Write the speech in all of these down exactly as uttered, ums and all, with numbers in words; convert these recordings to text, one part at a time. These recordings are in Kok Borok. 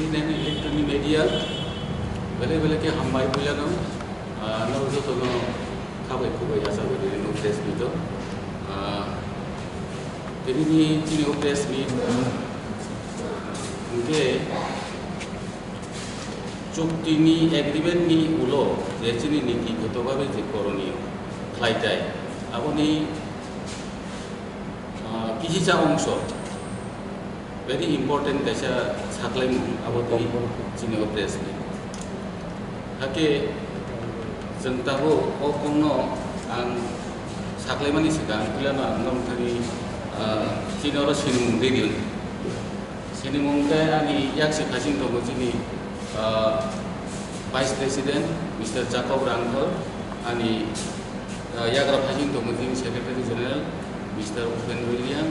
Nini electronic media, bele bele ke hambai puilano, ah, no joto no khabai khubai asa bai dini no press meet o. Ah, tini ni chini o press meet, ah, hingke chukti ni agreement ni ulo je chini niti goto babe je koroniyo khlai tai, aboni, ah, kisi cha ongso. Very important kaisa saklaimung abo twi chini o press ni. Hakhe chwng tabuk o kokno ang saklaimani swkang puilano ang norokthani, ah, chini oro sinimung twi di. Sinimung khe ani yaksi phasing tongo chini, ah, Vice President Mister Jacob Rangthor, ani ah, yagra phasing tongo chini Secretary General Mister Upen Reang,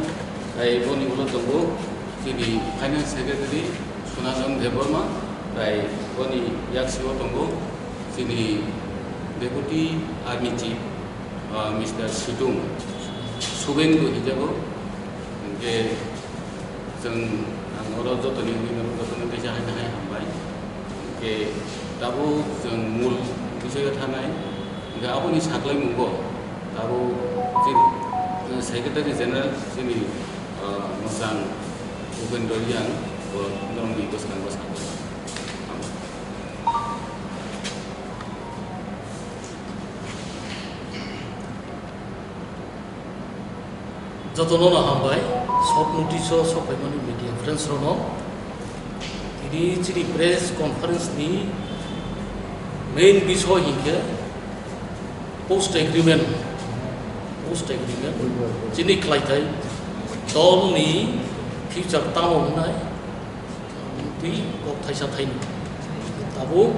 tai boni ulo tongo chini Finance Secretary Sunanjan Debbarma, tai boni yaksio tongo chini Deputy Army Chief, ah, Mister Situng Subendu hijago, hingke chwng ang oro jotoni wngwi mano, jotoni kaisa haino hai hambai. Hingke tabuk chwng mul bisoyo thanai. Hingke aboni saklaimungo tabuk chini, eh, Secretary General chini, eh, mwchang Upendra Reang bo norokni bwskango saklai. Jotono no hambai, short notice o sokphaimani media friends rokno. Tini chini press conference ni main bisoy hinkhe post agreement, post agreement chini khlai thai dol ni future tamo wngnai twi kok thaisa thaini. Tabuk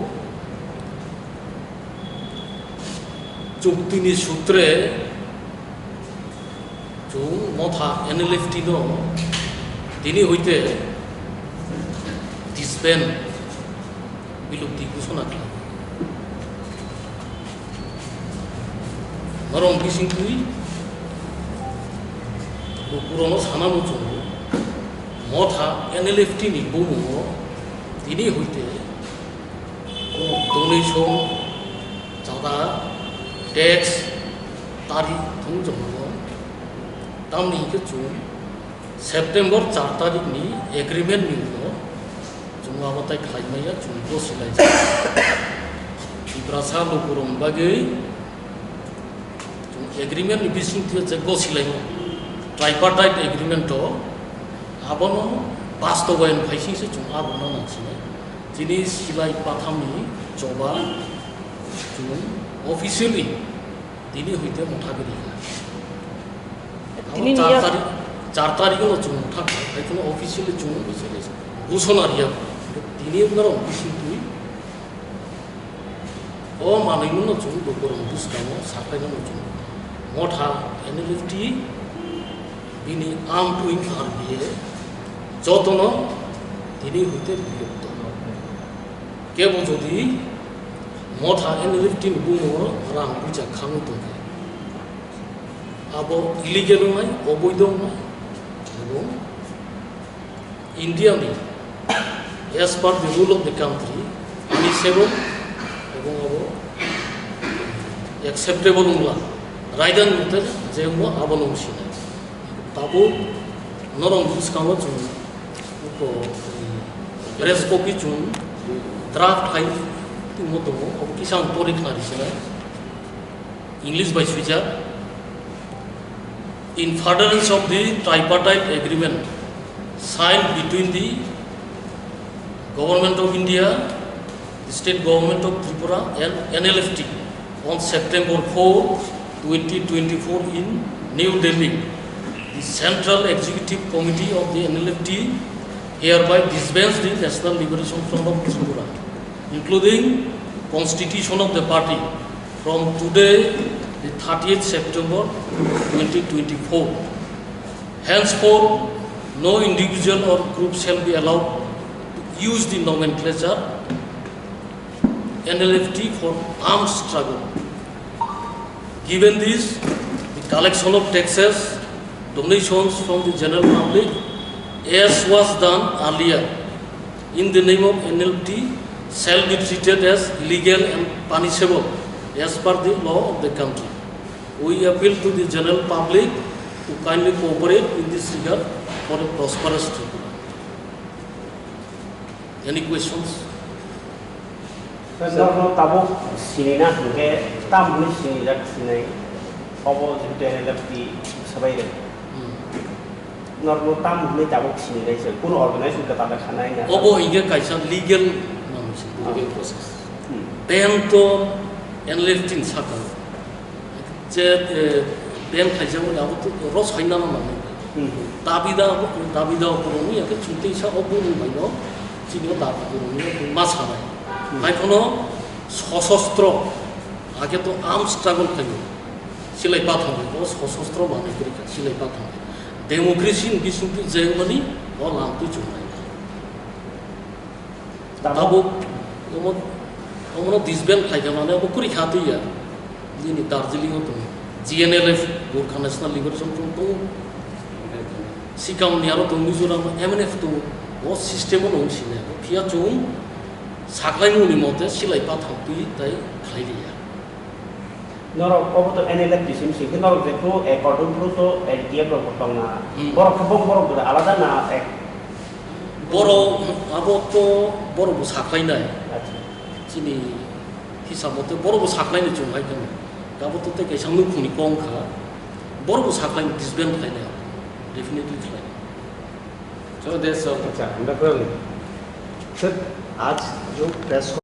chukti ni sutre chwng motha N L F T no tini hoite disband, bilupti ghosona khlai. Norok bising twi lukurokno sana muchungo motha N L F T ni bumungo tini hoite donation, chada, tax, tari thung jongno. Tamni hingke chwng September char tarik ni agreement ni ulo chwng abo tai khlai maya, chwng gosi lai. Tiprasa lukurok bagwi chwng agreement ni bising twi je gosi lai, tripartite agreement to abono bastobayan phaising se chwng abono nang sinai. Chini silai pathamni choba chwng officially tini hoite motha giri. Tini char ni yak- tarik, char tarik no chwng motha khai, khai kheno officially chwng ghosona riya. Tini norok bising twi o manwi no chwng lukurok bwskango sapai no chwng motha N L F T bini amtwi R B A jotono tini hoite biyokto. Kebo jodi motha N L F T ni bumungo rang puisa khangwi tongkha, abo illegal wngnai, oboidho wngnai, ebong India ni as per the rule of the country, punishable ebong abo acceptable wngla, raida ni mothe je wngmo abono wngsinai. Tabuk norok bwskango chwng uko, press copy chwng draft hai tongmo tongo, obo kisa ang pori khna ri sinai. English bai swijak. In furtherance of the tripartite agreement signed between the Government of India, the State Government of Tripura and N L F T on September four, twenty twenty-four in New Delhi, the Central Executive Committee of the N L F T hereby disbands the National Liberation Front of Tripura, including constitution of the party, from today, the thirtieth September twenty twenty-four. Henceforth, no individual or group shall be allowed to use the nomenclature N L F T for armed struggle. Given this, the collection of taxes, donations from the general public, as was done earlier, in the name of N L T shall be treated as illegal and punishable as per the law of the country. We appeal to the general public to kindly cooperate in this regard for a prosperous Tripura. Any questions? Sir, norok tabuk sini na hwnkhe tam hwnwi sini jak sinai obo jehetu N L F T sabai rw. Hmm. Norok tam hwnwi tabuk sini nai sir, kuno organization ka tabuk khanai na. Obo hingke kaisa legal manwi se, legal process. Hmm. Bank to N L F T ni saka. Je, eh, bank khaijak wngkha, abo to ro sainano manwi. Hmm. Dabi da, dabi da obo wngya khe chwng teisa obo wngmano chini o dabi wngya ma sanai. Hmm. Haiphano sosostro age to arm struggle khaio. Silai pathang bai, o sosostro manwi kwrwi kha, silai pathang bai. Democracy ni bisingtwi jengmani o lamtwi chwngnai. Tamo? Tabuk omo, omono disband khlai kha mane obo kwrwi kha twi ya. Nini Darjeeling o tongo. G N L F, Gorkha National Liberation Front tongo. Sikang ni aro tongo Mizoram o M N F tongo. O system o nung sine. Phiya chwng saklai muni mote silai pathang twi tai khlai liya. Norok obo to N L F T C M sing khe norok je phuru according phuru to L T F rok bo tong na. Hmm. Borok khe bong borok bo alada na ek. Borok abo to borok bo saklainai. Acha. Chini hisab mote borok bo saklainai chwng hai khe. Abo to tei kaisa nukhungni kong kha. Borok bo saklainai disband khlainai. Definitely khlai. So that's all. Acha, hamda kwrwng. Sir, aaj jo press